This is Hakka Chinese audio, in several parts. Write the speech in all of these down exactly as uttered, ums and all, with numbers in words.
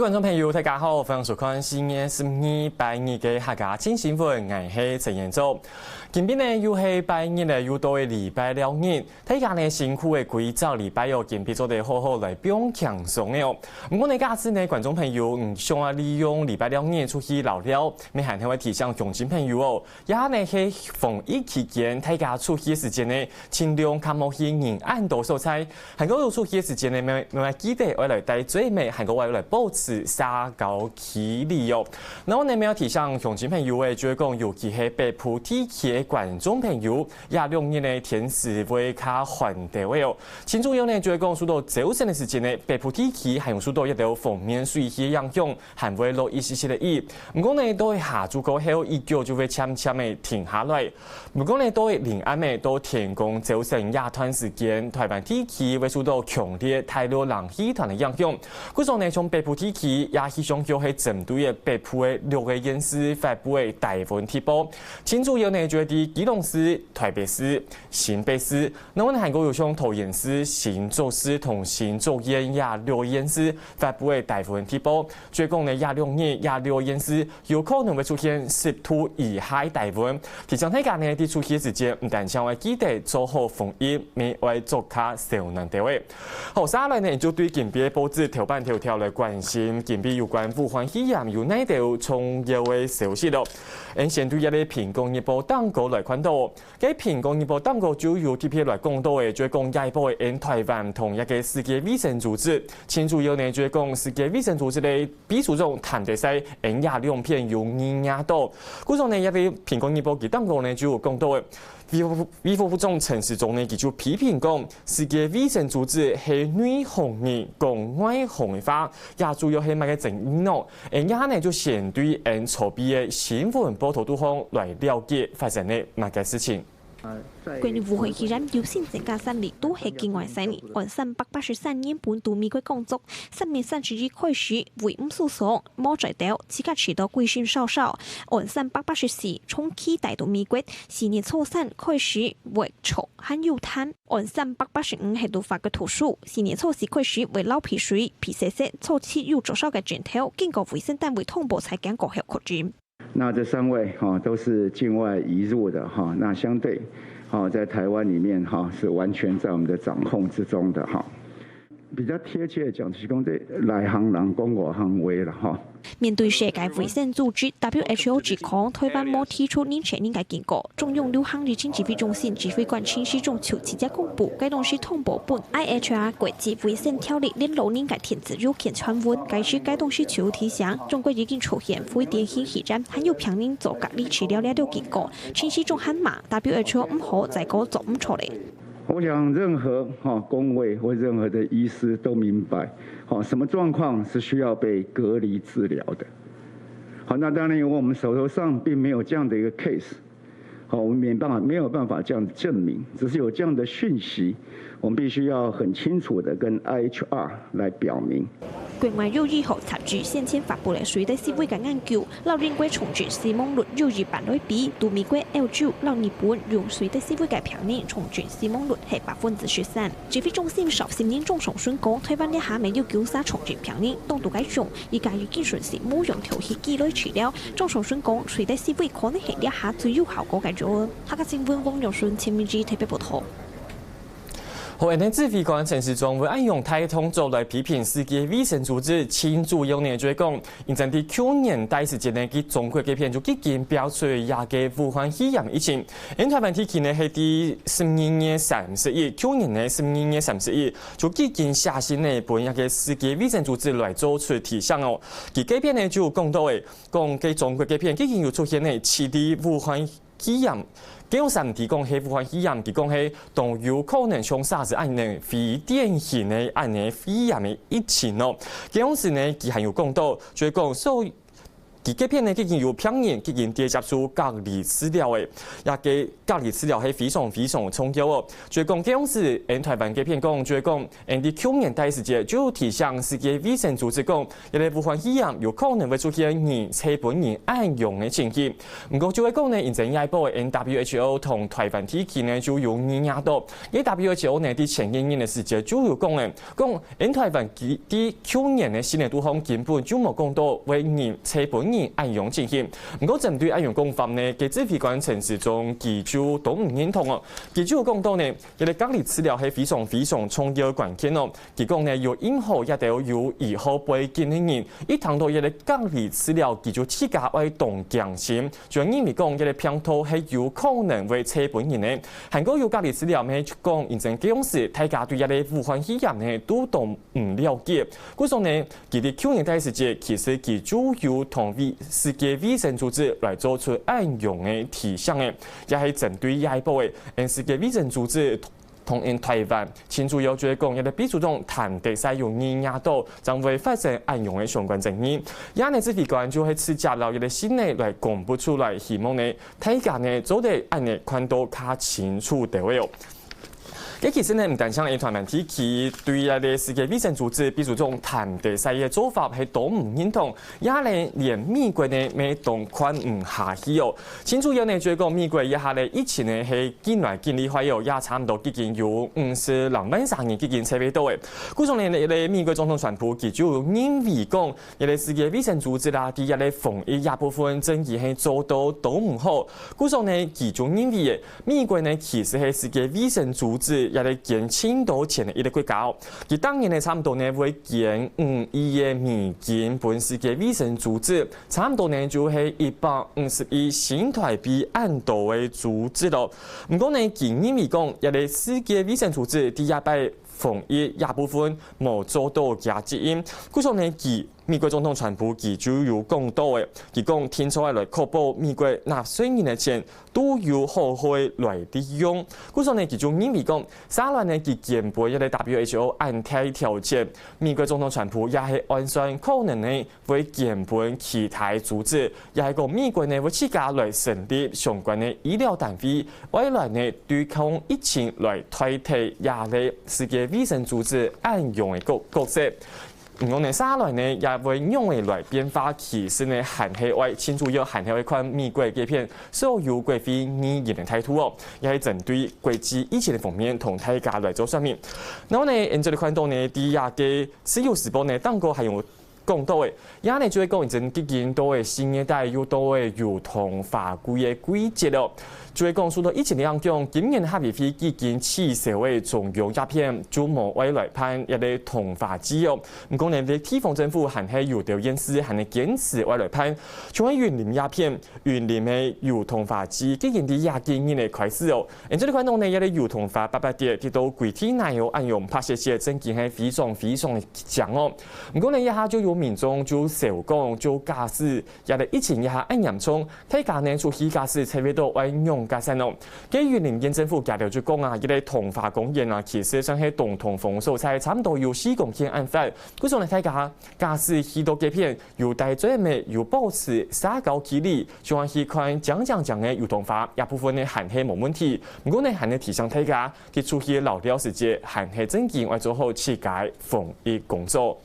觀眾朋友，大家好，歡迎收看四月十二拜日个客家新新聞，𠊎係陳彥祖。今晡日呢又係拜日了，又到了禮拜六日，大家呢辛苦个歸隻禮拜哦，今晡日做得好好來放輕鬆个哦。毋過呢，假使呢觀眾朋友，你想愛利用禮拜六日出去尞尞，乜還係愛提醒鄉親朋友哦， 這下呢係防疫期間，大家出去个時間呢，盡量較莫去人恁多所在。還過有出去个時間呢，乜乜愛記得愛來戴嘴罩，還過愛來保持社交距離哦。然後呢，乜愛提醒鄉親朋友誒，就係講尤其係北部地區个觀眾朋友，這兩日呢天時會較寒兜仔哦。盡主要呢，就係講受到朝晨个時間呢，北部地區還有受到一兜鋒面水氣个影響， 還會落一息息个雨。毋過呢，到下晝過後，雨腳就會漸漸个停下來。毋過呢，到臨暗暝到天光朝晨這段時間，臺灣地區會受到強烈大陸冷氣團个影響。故所呢，像北部地區，這氣象局係針對个北部个六個縣市發布个低溫特報。盡主要呢，就係在基隆市、臺北市、新北市， 另外呢，還過有像桃園市、新竹市同新竹縣這六縣市發布个低溫特報，就係講呢，這兩日這六縣市有可能會出現十度以下个低溫。提醒大家呢，在出去个時間，毋單淨愛記得做好防疫，乜愛著較燒暖兜仔。好，續下來呢，就對今晡日个報紙頭版頭條來關心今晡日有關武漢肺炎有哪兜重要个消息囉。𫣆先對這个蘋果日報頂高來看到， 該蘋果日報頂高就有特別來講到个，就係講這一波个𫣆臺灣同這个世界衛生組織，盡主要呢就係講世界衛生組織个秘書長譚德塞，𫣆這兩片有議論到。故所呢，這个蘋果日報佢頂高呢就有講到个，衛福衛福部長陳時中呢，佢就批評講，世界衛生組織係內行人講外行个話， 這主要係麼个爭議呢？𫣆這下呢就先對𫣆籌備个新聞報導肚項來了解發生了麼个事情。關於武漢肺炎有新增加三例，都係境外生人，有三百八十三人本土美國工作，三月三十一開始，為毋受傷，無在兜，自家試著歸身燒燒，有三百八十四長期戴到美國，四月初三開始會著還有攤， 有三百八十五係在法國讀書，四月初四開始會流鼻水、鼻塞塞、初期有作燒个症頭，經過衛生單位通報才敢過後確診。那這三位，哈，都是境外移入的，哈，那相對，哈，在臺灣裡面，哈，是完全在我們的掌控之中的，哈。比較貼切地講，就是講這內行人講外行話啦，哈。 面對世界衛生組織W H O指控臺灣無提出人傳人个警告，中央流行疫情指揮中心指揮官陳時中就直接公布，該當時通報分I H R國際衛生條例列入人个電子郵件傳聞，該時該當時就提醒，中國已經出現非典型肺炎，還有病人做隔離治療這兜警告，陳時中還罵W H O毋好再過做毋著了。 我想任何，哈，公衛或任何的醫師都明白，哈，什麼狀況是需要被隔離治療的。好，那當然我們手頭上並沒有這樣的一個case，好，我們沒辦法，沒有辦法這樣證明，只是有這樣的訊息，我們必須要很清楚地跟I H R來表明。 國外有醫學雜誌先前發布了隨著死亡个研究，摎英國重症死亡率有一半來比，在美國、歐洲摎日本用隨著死亡个病人重症死亡率係百分之十三。指揮中心十四日早上宣講，臺灣這下乜有九儕重症病人，當中該種，佢个已經順序無用透析機來治療。早上宣講，隨著死亡可能係這下最有效果个藥。客家新聞王永順、陳明志特別報導。 好，𫣆个指揮官陳時中會恁樣大動作來批評世界衛生組織，盡主要呢就係講，因為在舊年底時節呢，佢中國該片就已經爆出這个武漢肺炎疫情。𫣆臺灣地區呢係在十二月三十一，舊年呢十二月三十一，就已經寫信呢分這个世界衛生組織來做出提醒哦。佢該片呢就有講到誒，講該中國該片已經有出現呢七例武漢 肺炎，該央時毋知講係武漢肺炎，佢講係當有可能像SARS恁樣非典型个恁樣肺炎个疫情哦。該央時呢，佢還有講到，就係講所，佢該片呢，已經有病人已經在接受隔離治療誒，這个隔離治療係非常非常重要哦。就係講，該樣時，𫣆臺灣該片講，就係講，𫣆在舊年底時節就提醒世界衛生組織講，這个武漢肺炎有可能會出現人傳分人恁樣个情形。毋過就係講呢，因為這下晡个N W H O同臺灣地區呢就有預料到，該W H O呢在前幾日个時節就有講誒，講 𫣆臺灣佢在舊年个新年度項根本就無講到會人傳分人恁樣情形。毋過針對恁樣講法呢，該指揮官陳時中佢就都毋認同哦。佢就有講到呢，這个隔離治療係非常非常重要个關鍵哦。佢講呢，有任何一兜有醫學背景个人，一聽到這个隔離治療，佢就自家會當驚心，就認為講這个病毒係有可能會傳分人个。還過有隔離治療呢，就講因為該樣時，大家對這个武漢肺炎呢都當 毋了解。故所呢，佢在舊年底時節，其實佢就有同衛世界衛生組織來做出恁樣个提醒誒，也係針對這一步誒，嗯，世界衛生組織同𫣆臺灣，清楚要求講，這个秘書長談得使有人聽到，正會發生恁樣个相關爭議。也呢，指揮官就係直接摎這个信息來公布出來，希望呢，大家呢做得恁呢看到較清楚兜哦。 該其實呢，毋單淨𫣆臺灣地區對這个世界衛生組織秘書長談得使个做法係都毋認同，也呢連美國呢乜當看毋下去哦。清楚要呢，就係講美國這下个疫情呢係緊來緊厲害哦，也差毋多已經有五十零萬儕人已經確診著誒。故所呢，這个美國總統川普佢就認為講，這个世界衛生組織啦，在這个防疫這部分真經係做到都毋好。故所呢，佢就認為誒， 美國呢，其實係世界衛生組織這个捐盡多錢个一个國家哦。佢逐年呢，差毋多呢會捐五億个美金分世界衛生組織，差毋多呢就係一百五十億新臺幣恁多个組織咯。毋過呢，佢認為講，這个世界衛生組織在這擺防疫這部分無做到厥責任，故所呢，佢美國總統川普佢就有講到誒，佢講定著愛來確保美國納稅人个錢 都有好好來利用。故所呢，佢就認為講，續來呢，佢捐分這个W H O恁大條錢，美國總統川普也係按算可能呢會捐分其他組織，也係講美國呢會自家來成立相關个醫療單位，愛來呢對抗疫情來代替這个世界衛生組織恁樣个角角色。 毋過呢，續來呢，也會仰仔來變化，其實呢，還係愛，盡主要還係愛看美國該片所有國會議員个態度哦，也係針對國際疫情个方面同大家來做說明。然後呢，𫣆這裡看到呢，在這个自由時報呢，當中還有講到誒，也呢就係講，最近到誒四月底又到誒兒童法規个季節了。 就係講受到疫情个影響，今年客委會已經取消个中央這片就無愛來辦這个童話祭哦。毋過呢，地方政府還係有兜縣市還係堅持愛來辦，像係雲林這片，雲林个兒童話祭已經在這幾日个開始哦。𫣆這裡看到呢，這个兒童話八八節，直到歸地泥哦，恁樣白雪雪，真經係非常非常个靚哦。毋過呢，這下就有民眾就笑講，就假使這个疫情這下恁嚴重， 大家呢出去假使就會到愛仰結煞哦。該雲林縣政府佢兜就講啊，這个桐花公園啊，其實算係當通風所在，差毋多有四公頃恁闊。故所呢，大家假使去到該片，有帶遮仔，有保持社交距離，就愛去看靚靚靚个兒童花，這部分呢還係無問題。毋過呢，還係提醒大家，去出去尞尞時節，還係真經愛做好自家防疫工作。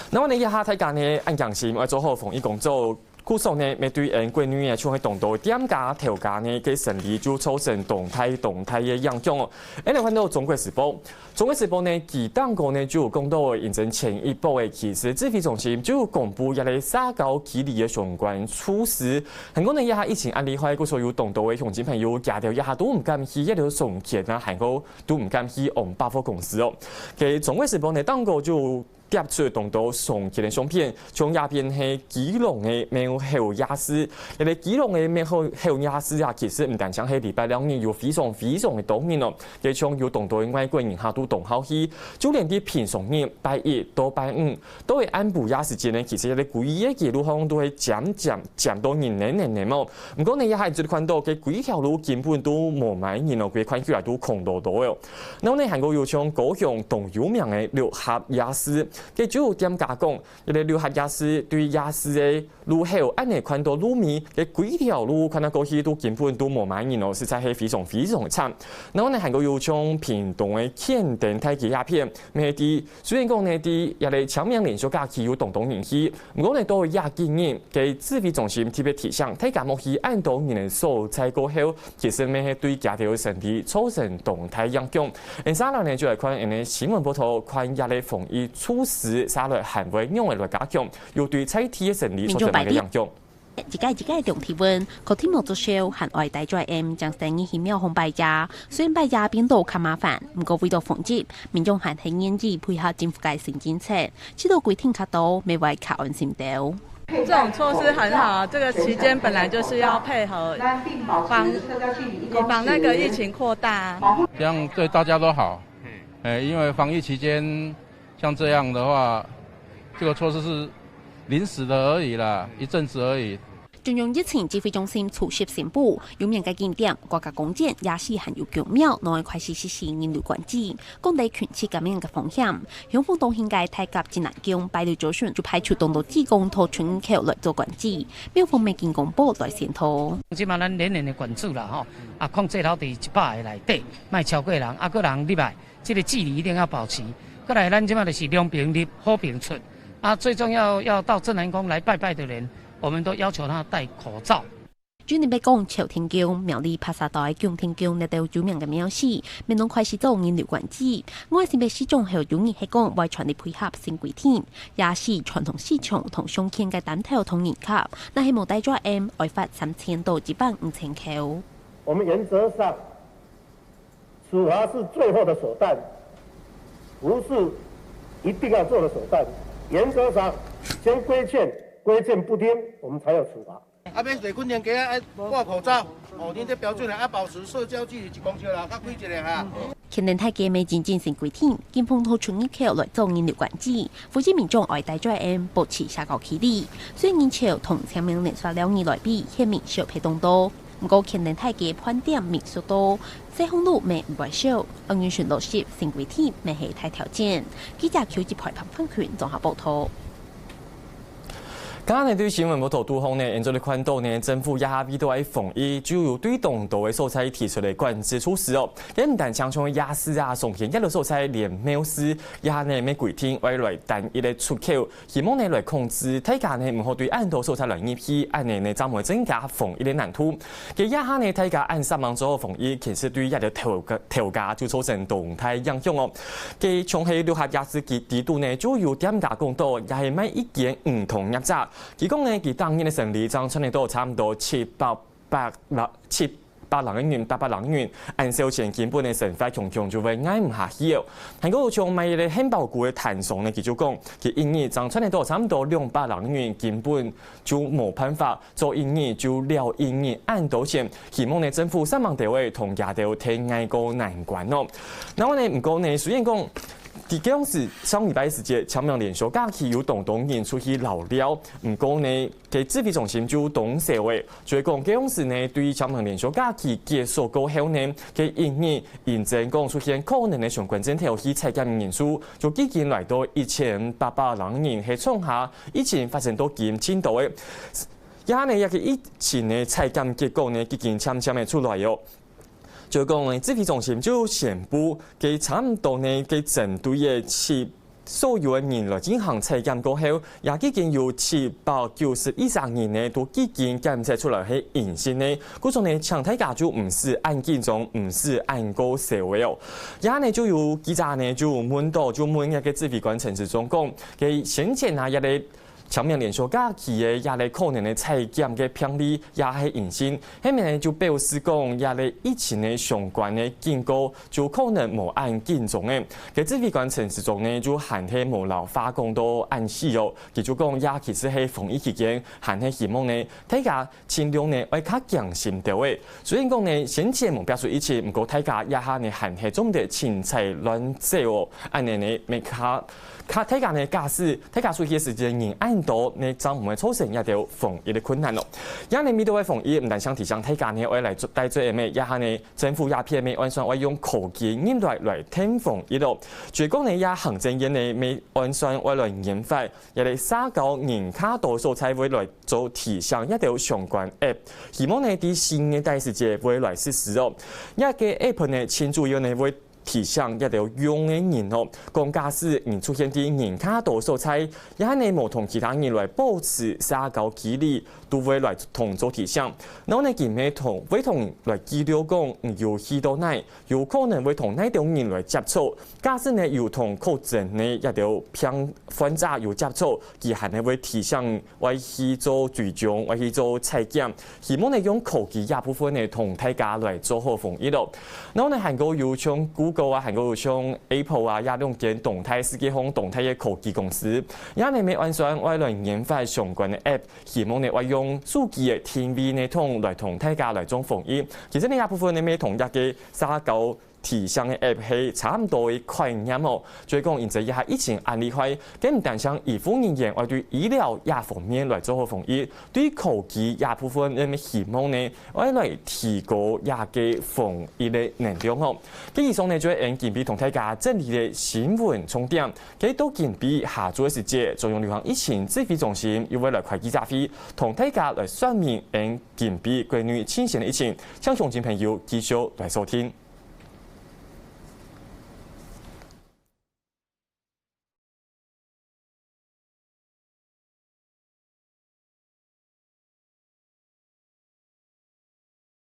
那麼呢，這下大家呢，恁驚心愛做好防疫工作， 故所呢，乜對𫣆國內啊，像係當多店家、頭家呢，个生理就造成當大、當大个影響哦。𫣆來看到中國時報，中國時報呢，佢當中呢就有講到，因為前一波个其實指揮中心就有公布這个社交距離个相關措施。還過呢，這下疫情恁厲害，故所有當多个鄉親朋友，佢兜這下都毋敢去這兜商圈啊，還過都毋敢去往百貨公司哦。該中國時報呢，當中就 貼出當多商圈个相片，像這片係基隆个廟口夜市。這个基隆个廟口夜市啊，其實毋單淨係禮拜六日有非常非常个多人哦，也像有當多个外國人客都當好去，就連在平常日拜一到拜五，到个暗晡夜時間呢，其實這个歸个街路項都係尖尖尖到人淰淰淰哦。毋過呢，這下就看到該歸條路根本都無麼人哦，歸看起來都空落落哦。 然後呢，還過有像高雄當有名个六合夜市，該酒店家講，這个旅客夜市對夜市个路口恁呢看到路尾，該幾條路看到過去都根本都無麼人哦，實在係非常非常个慘。然後呢，還過有像屏東个墾丁大街這片，乜係知，雖然講呢，知這个清明連續假期有當多人去，毋過呢，到這幾日，該指揮中心特別提醒，大家莫去恁多人个所在過後， 其實乜係對佢兜个生理造成當大影響。𫣆接下來呢，就來看𫣆个新聞報導，看這个防疫措施，接下來還會仰仔來加強，又對在地个生理造成麼个影響？一個一個量體溫，確定無作秀，還愛戴嘴罩，正生意去廟方拜一。雖然拜一變到較麻煩，毋過為著防疫，民眾還係願意配合政府个新政策，知道規定較多，乜會較安心兜。 這種措施很好啊，這個期間本來就是要配合防，以防那個疫情擴大啊。這樣對大家都好。哎，因為防疫期間像這樣的話，這個措施是臨時的而已啦，一陣子而已。中央疫情指揮中心初十宣布，有名个景點、國家公園、夜市還有宮廟，攏會開始實施人流管制。 降低群聚感染个風險。鄉公所當興个大甲鎮瀾宮拜六朝晨就派出當多志工到出入口來做管制，廟方乜經公佈來宣導。這馬咱連連的管制啦吼，啊，控制到佇一百个內底，莫超過人，啊，閣人入來，這个距離一定要保持。過來，咱這馬就是兩爿入，好爿出，啊，最重要要到鎮瀾宮來拜拜的人，我們都要求他戴口罩。 舉例來講，朝天宮、苗栗白沙屯个宮天宮這兜有名个廟寺，乜攏開始做人流管制。外省个市長侯友宜係講會全力配合新規定，夜市、傳統市場同商圈个擔頭同仁客，若係無戴嘴罩，愛罰三千到一萬五千箍。我們原則上，處罰是最後的手段，不是一定要做的手段。原則上，先規勸，規勸不聽，我們才有處罰。 啊，欲坐訓練家啊，愛掛口罩，哦，恁這標準啊，愛保持社交距離一公尺啦，較開一下哈。墾丁大街乜已經新規定，禁放到出入口來做人流管制，呼籲民眾愛戴嘴罩，保持社交距離。雖然人潮同清明連續兩日來比，顯明少忒當多，毋過墾丁大街飯店、民宿多，細巷路乜毋會少。奧運巡邏輯新規定乜係大挑戰。記者邱志培、彭范群綜合報導。 今日對新聞報導肚項呢，𫣆做得看到呢，政府這下為著愛防疫，就有對當多个所在提出了管制措施哦。也毋單淨像夜市啊、商圈這兜所在，連廟寺也呢乜規定愛來單一个出口，希望呢來控制大家呢毋好對恁多所在來入去，恁呢呢正會增加防疫个難度。該這下呢，大家恁煞猛做好防疫，其實對這兜頭家頭家就造成當大影響哦。該像係六合夜市底肚呢，就有店家講到，也係賣一間 毋同業者。佢講呢，佢當日个生理正賺得到差毋多七百、百零、七百零銀、八百零銀，恁少錢根本个生活強強就會挨毋下去了。還過像賣一个漢堡牯个攤商呢，佢就講，佢一日正賺得到差毋多兩百零銀，根本就無辦法做一日就了一日恁多錢。希望呢政府煞猛兜仔同佢兜提𠊎个難關哦。然後呢，毋過呢，雖然講 在該央時，上禮拜時節，清明連續假期有當多人出去遶尞，毋過呢，該指揮中心就當愁欸，就係講該央時呢，對清明連續假期結束過後呢，該一日認真講出現確診个相關症頭去採檢人數，就已經來到一千八百零人，係創下疫情發生到今盡多欸。這下呢，這个疫情个採檢結果呢，已經漸漸个出來哦。 就講呢，指揮中心就宣布，該差毋多呢，該針對个七所有个人來進行採檢過後，也已經有七百九十一儕人呢，都已經檢測出來係陰性个。故所呢，請大家就毋使恁緊張，毋使恁過愁欸哦。這下呢，就有記者呢，就問到，就問該个指揮官陳時中講，該先前啊，這个 清明連續假期个這个確診个採檢个病例也係陰性，係無呢就表示講這个疫情个相關个警告就可能無恁緊張欸。該指揮官陳時中呢就還係無摎話講到恁死哦，佢就講這其實係防疫期間，還係希望呢大家盡量呢愛較謹慎兜仔。雖然講呢先前無爆出疫情，毋過大家這下呢還係做毋得凊彩亂走哦。恁呢呢，乜較較大家呢假使大家出去个時間人恁多呢，正毋會造成這兜防疫个困難咯。這下呢，面對个防疫，毋單淨提醒大家呢，愛來做戴嘴个，這下呢，政府也偏愛按算愛用科技入來來添防疫咯。所以講呢，這行政院呢，愛按算愛來研發，這个社交人較多所在會來做提醒這兜相關app，希望呢，在新个大時節會來實施哦。這个app呢，盡主要呢會提醒這兜用个人哦，講假使你出現在人較多所在，也係呢無同其他人來保持社交距離，都會來同做提醒。然後呢，佢會同會同來記錄講你有去到哪，有可能會同哪兜人來接觸。假使呢有同確診呢這兜病患者有接觸，佢還呢會提醒愛去做追蹤，愛去做採檢。希望呢用科技這部分呢同大家來做好防疫咯。然後呢，還過有像Google啊，還過有像Apple啊，這兩間當大世界上當大个科技公司，也呢愛按算愛來研發相關个app，希望呢愛用手機个定位系統來同大家來做防疫。其實呢，這部分呢，愛同這个社交提醒个app係差毋多个概念哦。所以講，因為這下疫情恁厲害，更毋單淨醫護人員愛對醫療這方面來做好防疫，對科技這部分，𠊎希望呢，愛來提高這个防疫个能力哦。該以上呢，就係𠊎今晡日同大家整理个新聞重點。該到今晡日下晝个時節，中央流行疫情指揮中心又會來開記者會，同大家來說明𠊎今晡日國內最新个疫情，請鄉親朋友繼續來收聽。